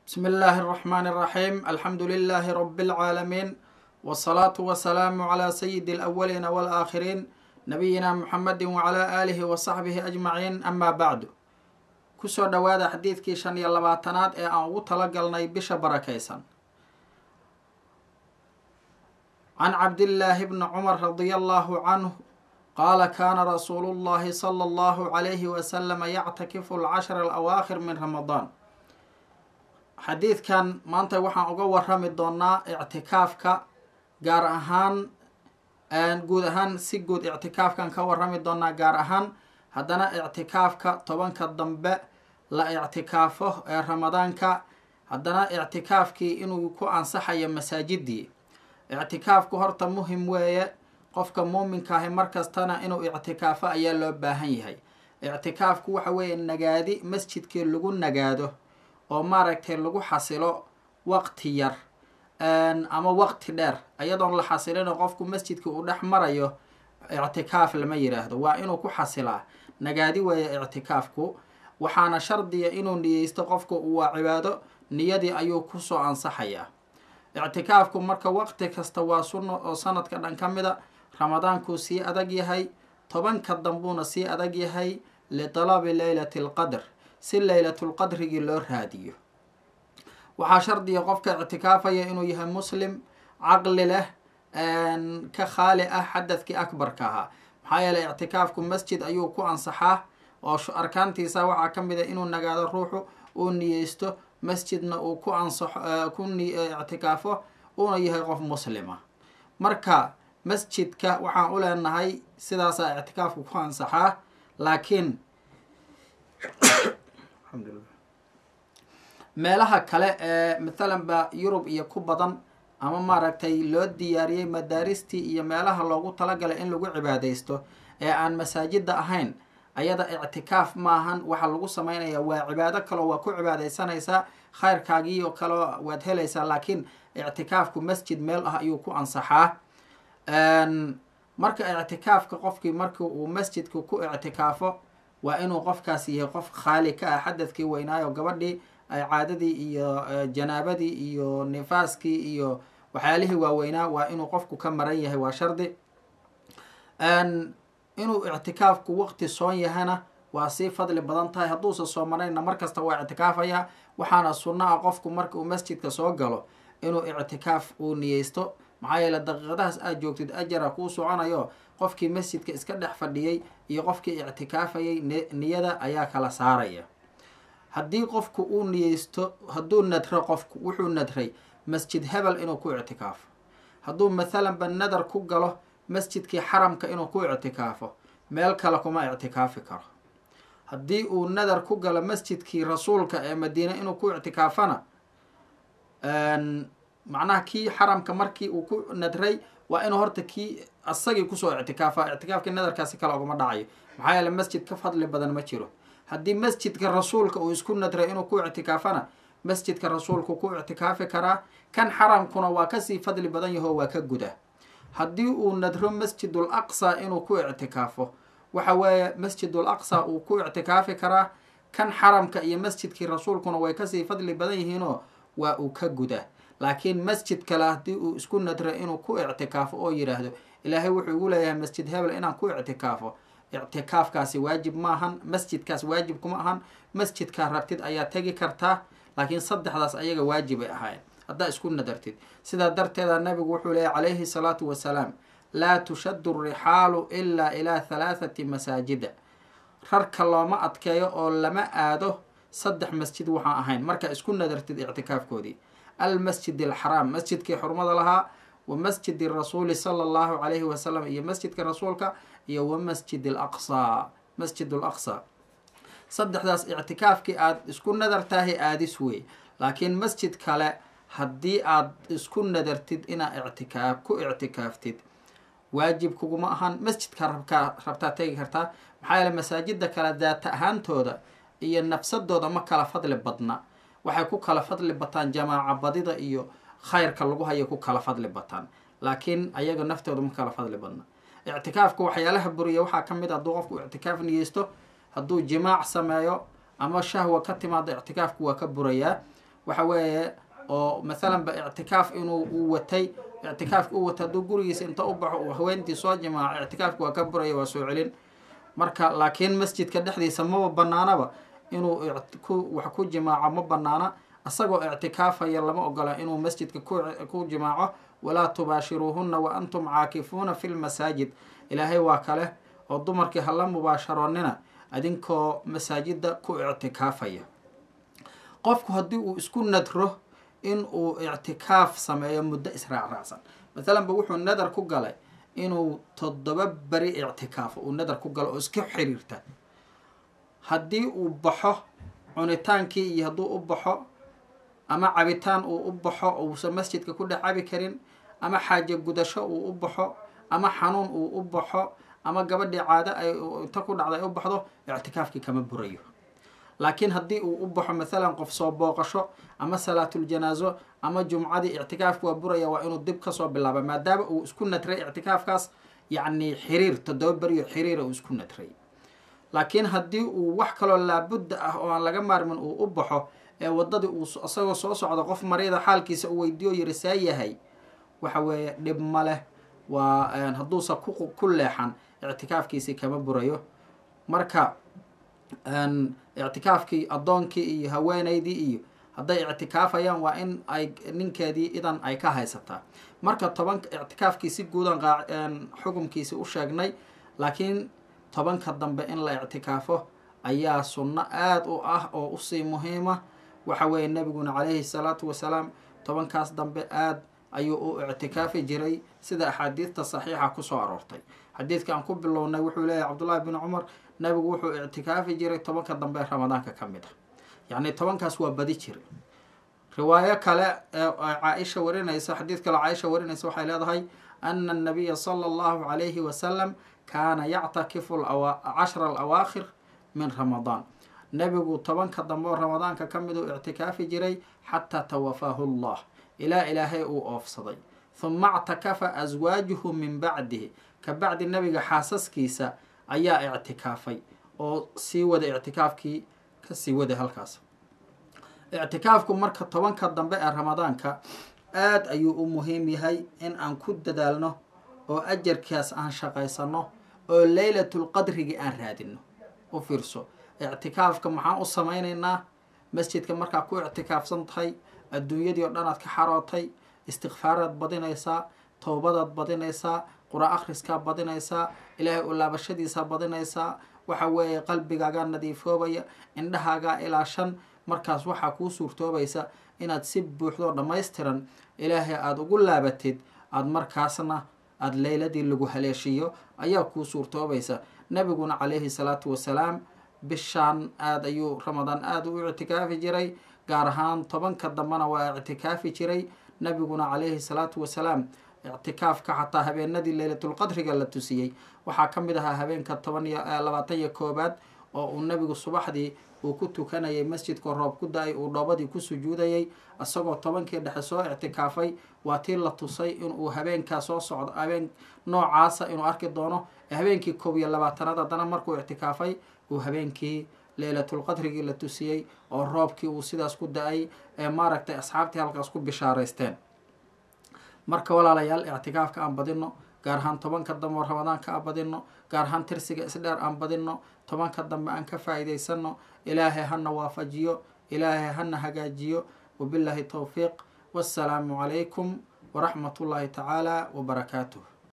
بسم الله الرحمن الرحيم، الحمد لله رب العالمين، والصلاة والسلام على سيد الأولين والآخرين، نبينا محمد وعلى آله وصحبه أجمعين، أما بعد. Kusoo dhowaada xadiidkii 25aad ee aan ugu talagalnay bisha barakaysan. Can Cabdillaahi bni Cumar radia allahu canhu qaala: kaana rasuulu llahi sala allahu calayhi wasalama yactakifu alcashra alawaakhir min Ramadaan. Xadiidkan maanta waxaan uga warami doonaa ictikaafka gaar ahaan, guud ahaan, si guud ictikaafkan ka warami doonaa, gaar ahaan haddana ictikaafka 10ka dambe la ictikaafo ee Ramadaanka, haddana ictikaafkii inuu ku ansaxayo masaajidii. Ictikaafku horta muhim weeye, qofka muuminkaahi markastana inuu ictikaafo ayaa loo baahan yahay. Ictikaafku waxa weeye nagaadi masjidkii lagu nagaado oo maaragtay lagu xasilo waqti yar ama waqti dheer. Iyadoon la xasilino qofku masjidkii uu dhex marayo ictikaaf lama yiraahdo, waa inuu ku xasilaa. Nagaadi weeye ictikaafku, waxaana shardiya inuu niyeysto qofku. Waa cibaado, niyadii ayuu kusoo ansaxayaa ictikaafku. Marka waqti kasta waa sunno oo sanadka dhan ka mida, Ramadaankuu sii adag yahay, 10ka dambuuna sii adag yahay, litalabi Leylati alqadr, si Leylatulqadrigii loo raadiyo. Waxaa shardiya qofka ictikaafaya inuu yahay muslim caqli leh, ka khaali ah xadadkii akbarka ahaa, maxaa yeeley ictikaafku masjid ayuu ku ansaxaa, oo arkaantiisa waxaa ka mid a inuu nagaado ruuxu, uu niyeysto, masjidna uu ku ansaxo, ku ictikaafo, uuna yahay qof muslima. Marka masjidka waxaan u leenahay sidaasaa ictikaafku ku ansaxaa, laakiin alxamdulilah meelaha kale ee mathalan ba Yurub iyo ku badan ama maaragtay loo diyaariyey madaaristii iyo meelaha loogu talagalay in lagu cibaadaysto ee aan masaajida ahayn, ayada ictikaaf maahan. Waxaa lagu sameynaya waa cibaado kaloo, waa ku cibaadaysanaysaa, khayrkaagii oo kaleo waad helaysaa, laakiin ictikaafku masjid meel ah ayuu ku ansaxaa. Marka ictikaafka qofkii markii uu masjidka ku ictikaafo waa inuu qofkaas yahay qof khaali ka ah xadadkii weynaayo, gabadhii ay caadadii iyo janaabadii iyo nifaaskii iyo waxyaalihii waaweynaa waa inuu qofku ka maran yahay, waa shardi. Inuu ictikaafku waqti soon yahana waa sii fadli badan tahay. Hadduusa soomanayna markasta waa ictikaafaya. Waxaana sunno ah qofku marka uu masjidka soo galo inuu ictikaaf uu niyeysto, maxaa yeele daqiiqadahaas aad joogtid ajara kuu soconayo. Qofkii masjidka iska dhex fadhiyey iyo qofkii ictikaafayay niyada ayaa kala saaraya. Haddii qofku uu niyeysto, hadduu nadro, qofku wuxuu nadray masjid hebel inuu ku ictikaafo, hadduu mathalan ba nadar ku galo masjidkii xaramka inuu ku ictikaafo, meel kale kuma ictikaafi karo. Haddii uu nadar ku galo masjidkii rasuulka ee Madiine inuu ku ictikaafana, macnaha kii xaramka markii uu ku nadray waa inuu horta kii asagii kusoo ictikaafa, ictikaafkii nadarkaasi kale ugama dhacayo, maxaa yeele masjid ka fadli badan ma jiro. Haddii masjidka rasuulka uu isku nadray inuu ku ictikaafana, masjidka rasuulku ku ictikaafi karaa, kan xaramkuna waa kasii fadli badan yaho, waa ka guda. Haddii uu nadro Masjidul Aqsa inuu ku ictikaafo, waxa weeye Masjidul Aqsa uu ku ictikaafi karaa, kan xaramka iyo masjidkii rasuulkuna way kasii fadli badan yihiinoo waa uu ka gudaa. Laakiin masjid kale haddii uu isku nadro inuu ku ictikaafo oo yidhaahdo Ilaahay wuxuu igu leeyahay masjid hebel inaan ku ictikaafo, ictikaafkaasi waajib maahan, masjidkaas waajib kuma ahan. Masjidkaa rabtid ayaa tegi kartaa, laakiin saddexdaas ayaga waajibay ahayn haddaa isku nadartid. Sidaa darteeda nabigu wuxuu leeyahy calayhi salaatu wasalaam: laa tushaddu rixaalu ilaa ilaa halaathati masaajida. Rarka looma adkeeyo oo lama aado saddex masjid waxaan ahayn markaa isku nadartid ictikaafkoodii: almasjid alxaraam, masjidkii xurmada lahaa, wa masjidi rasuuli sala allahu calayhi wasalam, iyo masjidka rasuulka, iyo wa masjid alaqsa, Masjid alaqsa. Saddexdaas ictikaafkii aada isku nadartahay aadis wey. Laakiin masjid kale haddii aad isku nadartid inaa ictikaaf ku ictikaaftid, waajib kuguma ahan, masjidka rabkaa rabtaa tegi kartaa, maxaa yeele masaajida kale daata ahaantooda iyo nafsadooda ma kala fadli badna. Waxay ku kala fadli bataan jamaaca badida iyo khayrka lagu hayo ku kala fadli bataan, laakiin ayaga naftooda ma kala fadli badna. Ictikaafka waxyaalaha buriya waxaa ka mid a hadduu qofku ictikaaf niyeysto, hadduu jimaac sameeyo ama shahwa ka timaado, ictikaafku waa ka burayaa. Waxa weeye oo mathalan ba ictikaaf inuu uu watay, ictikaafki uu watay hadduu gurigiisa inta u baxo uu haweentii soo jimaaco, ictikaafki waa ka buraya, waa soo celin. Marka laakiin masjidka dhexdiisa maba banaanaba inuu wax ku jimaaco, ma banaana. Isagoo ictikaafaya lama ogola inuu masjidka ku jimaaco. Walaa tubaashiruuhuna wa antum caakifuuna fi lmasaajid, Ilaahay waa kale oo dumarkii hala mubaasharoonina adinkoo masaajida ku ictikaafaya. Qofku haddii uu isku nadro in uu ictikaaf sameeyo muddo israacraacsan, mathalan ba wuxuu nadar ku galay inuu 7 beri ictikaafo, uu nadar ku galo oo iska xiriirta, haddii uu baxo cunitaankii iyo hadduu u baxo ama cabitaan uu u baxo uusan masjidka ku dhex cabi karin, ama xaajo gudasho uu u baxo, ama xanuun uu u baxo, ama gabadhii caado ay inta ku dhacday ay u baxdo, ictikaafkii kama burayo. Laakiin haddii uu u baxo mathalan qof soo booqasho ama salaatuljanaaso ama jumcadii, ictikaafki waa buraya, waa inuu dib kasoo bilaaba, maadaama uu isku nadray ictikaafkaas, yacni xiriir 7 beriyo xiriira uu isku nadray. Laakiin haddii uu wax kaloo laabudda ah oo aan laga maarmin uu u baxo, ee waddadii uu isagoo soo socdo qof mariida xaalkiisa uu weydiiyo yiri see yahay, waxa weeye dhib ma leh, waa hadduusan ku leexan ictikaafkiisii kama burayo. Marka ictikaafkii addoonkii iyo haweenaydii iyo hadday ictikaafayaan waa in ay ninkeedii idan ay ka haysataa. Marka 10 ictikaafkii si guudan xukumkiisi u sheegnay, laakiin 10ka dambe in la ictikaafo ayaa sunno aada u ah oo usii muhiima. Waxa weeye nabiguna calayhi salaatu wasalaam 10kaas dambe aada ayuu u ictikaafi jiray, sida axaadiidta saxiixa kusoo aroortay. Xadiidka aan ku bilownay wuxuu leeyahay Cabdullaahi bin Cumar, nabigu wuxuu ictikaafi jiray 10ka dambe ee Ramadaanka ka mid ah, yacni 10kaas waa badi jiray. Riwaayo kale ee Caaisha warinaysa, xadiid kale Caaisha warinaysa, waxay leedahay ana annabiya sala allahu calayhi wasalam kaana yactakifu cashra alawaakhir min Ramadaan, nabigu 10ka dambe oo Ramadaanka ka mid uu ictikaafi jiray xataa tawafaahu Allah, ilaa Ilaahay uu oofsaday. Huma ictakafa aswaajuhu min bacdihi, kabacdi nabiga xaasaskiisa ayaa ictikaafay oo sii waday ictikaafkii kasii waday halkaas. Ictikaafku marka 10ka dambe ee Ramadaanka aada ayuu u muhiim yahay in aan ku dadaalno oo ajarkaas aan shaqaysano oo leylatulqadrigi aan raadino. U fiirso, ictikaafka maxaan u samaynaynaa? Masjidka markaa ku ictikaafsan tahay, adduunyadii oo dhan aad ka xarootay, istikfaaraad badinaysaa, towbadaad badinaysaa, qur-aan akhriskaa badinaysaa, Ilaahay u laabashadiisaa badinaysaa. Waxa weeye qalbigaagaa nadiifoobaya, indhahaagaa ilaashan. Markaas waxaa kuu suurtoobaysa inaad si buuxdoo dhammaystiran Ilaahay aada ugu laabatid, aada markaasna aada leyladii lagu haleeshiiyo ayaa kuu suurtoobaysa. Nabiguna calayhi salaatu wasalaam bishaan aada ayuu Ramadaan aada u ictikaafi jiray, gaar ahaan 10ka dambena waa ictikaafi jiray nabiguna calayhi salaatu wasalaam. Ictikaafka xataa habeenadii leylatulqadriga la tusiyey waxaa ka mid ahaa habeenka 10 iyo 21aad oo uu nabigu subaxdii uu ku tukanayay masjidka roob ku da-ay, uu dhoobadii ku sujuudayay isagoo 10kii dhexe soo ictikaafay. Waa tii la tusay inuu habeenkaa soo socdo, habeen noocaasa inuu arki doono. Habeenkii 21aad haddana markuu ictikaafay uu habeenkii leylatulqadrigii la tusiyey oo roobkii uu sidaas ku da-ay ee maaragtay asxaabtii halkaas ku bishaaraysteen. Marka walaalayaal, ictikaafka aan badino, gaar ahaan 10ka dambe oo Ramadaanka aan badino, gaar ahaan tirsiga isdheer aan badino, 10ka dambe aan ka faa'iidaysano. Ilaahay hana waafajiyo, Ilaahay hana hagaajiyo. Wabilaahi towfiiq, wassalaamu calaykum waraxmat ullaahi tacaala wabarakaatuh.